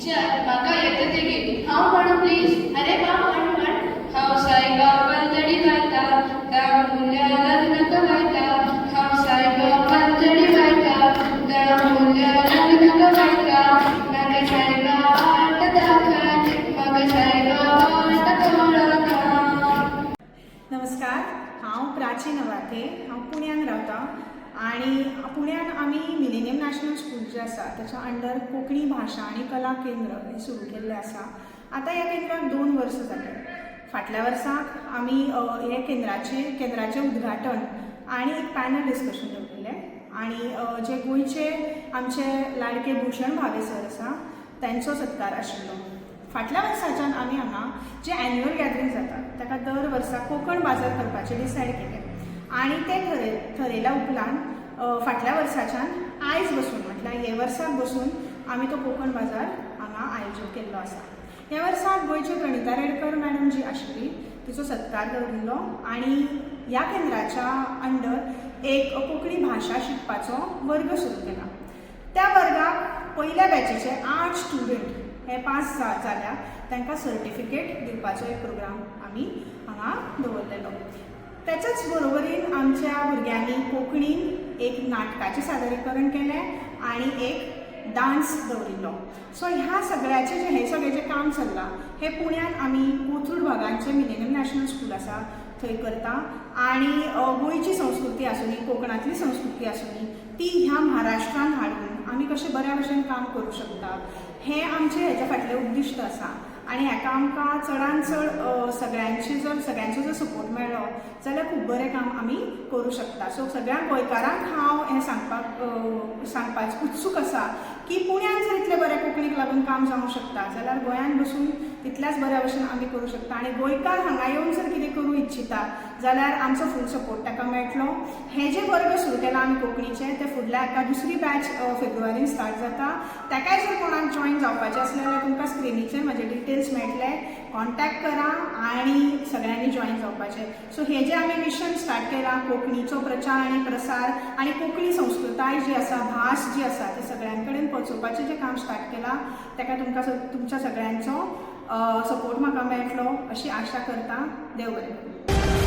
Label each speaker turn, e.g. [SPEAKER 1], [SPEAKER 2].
[SPEAKER 1] Teacher, म्हाका येता तें गीत. हांव म्हणू प्लीज?
[SPEAKER 2] अरे वा, म्हण म्हण.
[SPEAKER 1] हांव सायबा पलतडी वयता, त्या मुल्या लग्नाक वयता. हांव सायबा पलतडी वयता, त्या मुल्या लग्नाक वयता. म्हाका सायबा वाट दाखय, म्हाका सायबा वाट कळना.
[SPEAKER 3] नमस्कार, हांव प्राची नवाथे. हांव पुण्यान रावता आनी पुण्यान आमी मिलेनियम नॅशनल स्कूल जें आसा ताच्या अंडर कोंकणी भाशा आनी कला केंद्र हें सुरू केल्लें आसा. आतां ह्या केंद्राक 2 वर्सां जालीं. फाटल्या वर्साक आमी हे केंद्राचें उद्घाटन आनी एक पॅनल डिस्कशन दवरिल्लें आनी जे गोंयचे आमचे लाडके भूषण भावे सर आसा, तांचो सत्कार आशिल्लो. फाटल्या वर्साच्यान आमी हांगा जें एन्युअल गॅदरींग जाता ताका दर वर्सा कोंकण बाजार करपाचें डिसायड केलें आनी तें थरयल्या उपरांत फाटल्या वर्साच्यान आयज बसून, म्हटल्यार हे वर्साक बसून आमी तो कोंकण बाजार हांगा आयोजीत केल्लो आसा. ह्या वर्साक गोंयची प्रणिता रेडकर मॅडम जी आशिल्ली, तिचो सत्कार दवरिल्लो आनी ह्या केंद्राच्या अंडर एक कोंकणी भाशा शिकपाचो वर्ग सुरू केला. त्या वर्गाक पयल्या बॅचीचे आठ स्टुडंट हे पास जाल्या. तांकां सर्टिफिकेट दिवपाचो एक प्रोग्राम आमी हांगा दवरलेलो. त्याच्याच बरोबरीन आमच्या भुरग्यांनी कोंकणीन एक नाटकाचें सादरीकरण केलें आनी एक डान्स दवरिल्लो. सो ह्या सगळ्याचें जें हें सगळें जें काम चल्लां, हें पुण्यान आमी कोथरूड भागांचें मिलेनियम नॅशनल स्कूल आसा थंय करता आनी गोंयची संस्कृती आसुनी, कोंकणांतली संस्कृती आसुनी, ती ह्या महाराष्ट्रान हाडून आमी कशें बऱ्या भशेन काम करूं शकता, हें आमचें हेच्या फाटलें उद्दिश्ट आसा. आनी हाका आमकां चडान चड सगळ्यांची जर सगळ्यांचो जर सपोर्ट मेळ्ळो जाल्यार खूब बरें काम आमी करूं शकता. सो सगळ्या गोंयकारांक हांव हें सांगपाक उत्सूक आसा की पुण्यान जर इतलें बरें कोंकणीक लागून काम जावंक शकता जाल्यार गोंयांत बसून तितल्याच बऱ्या भशेन आमी करूं शकता. आनी गोंयकार हांगा येवन जर कितें करूं इच्छिता जाल्यार आमचो फूल सपोर्ट ताका मेळटलो. हे जे वर्ग सुरू केला आमी कोंकणीचे, ते फुडल्या एका दुसरी बॅच फेब्रुवारीन स्टार्ट जाता. ताकाय जर कोणाक जॉयन जावपाचें आसलें जाल्यार तुमकां स्क्रिनीचेर म्हाजे डिटेल्स मेळटले. कॉन्टॅक्ट करा आनी सगळ्यांनी जॉयन जावपाचें. सो हे जे आमी मिशन स्टार्ट केलां, कोंकणीचो प्रचार आनी प्रसार आनी कोंकणी संस्कृताय जी आसा, भास जी आसा, ती सगळ्यां कडेन पोचोवपाचें जें काम स्टार्ट केलां, ताका तुमकां तुमच्या सगळ्यांचो सपोर्ट म्हाका मेळटलो अशी आशा करता. देव बरें करूं.